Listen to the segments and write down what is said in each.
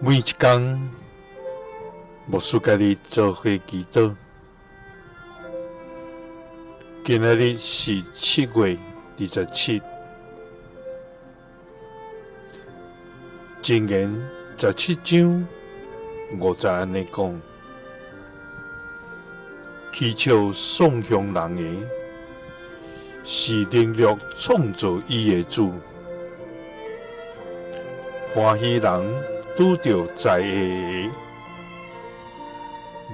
每一工，牧師佮你做伙祈禱。今仔日是7月27，箴言17章5節按呢講：取笑喪鄉人的，是凌辱創造伊的主；歡喜人拄著災禍的，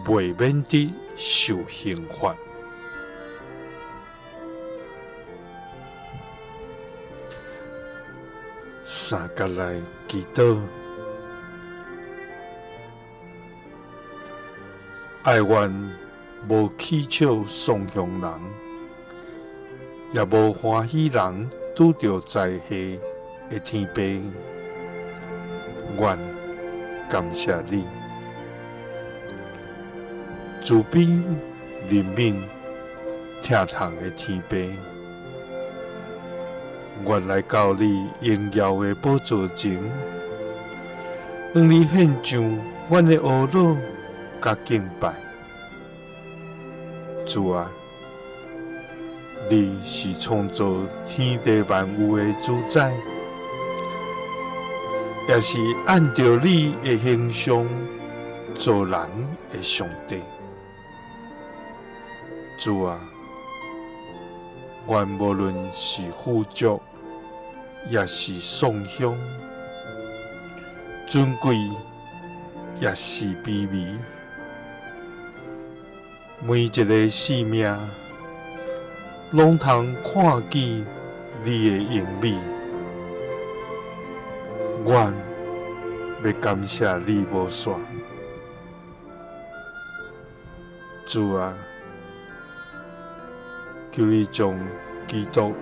袂免得受刑罰。三角來祈禱，哀願無取笑喪鄉人，也無歡喜人拄著災禍的天父，願感謝你，慈悲憐憫疼痛的天父。願來到你榮耀的寶座前，向你獻上阮的懊惱佮敬拜。主啊，你是創造天地萬有的主宰，也是按著你的形象造人的上帝。主啊，阮無論是富足，抑是喪鄉，尊貴，抑是卑微，每一个生命，攏通看見你的榮美。阮欲感謝你無煞，主啊！求你將基督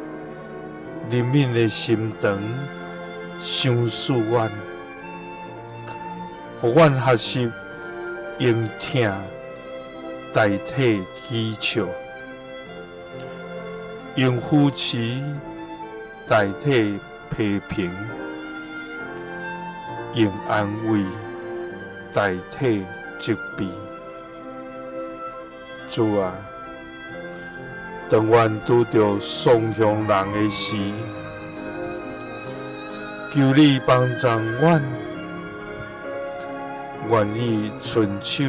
憐憫的心腸賞賜阮，予阮學習用疼代替取笑，用扶持代替批評，用安慰代替責備。主啊！當阮拄著喪鄉人的時，求你幫助阮，願意伸手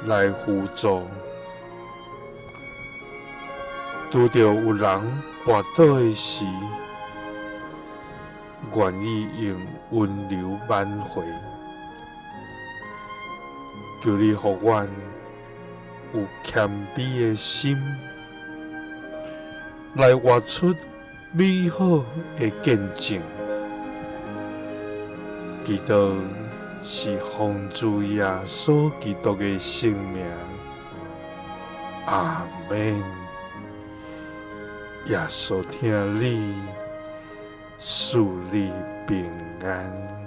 來扶助。拄著有人跋倒的時，願意用溫柔挽回。求你予阮有謙卑的心，來活出美好的見證。祈禱是奉主耶穌基督的聖名，阿們。耶穌疼你，賜你平安。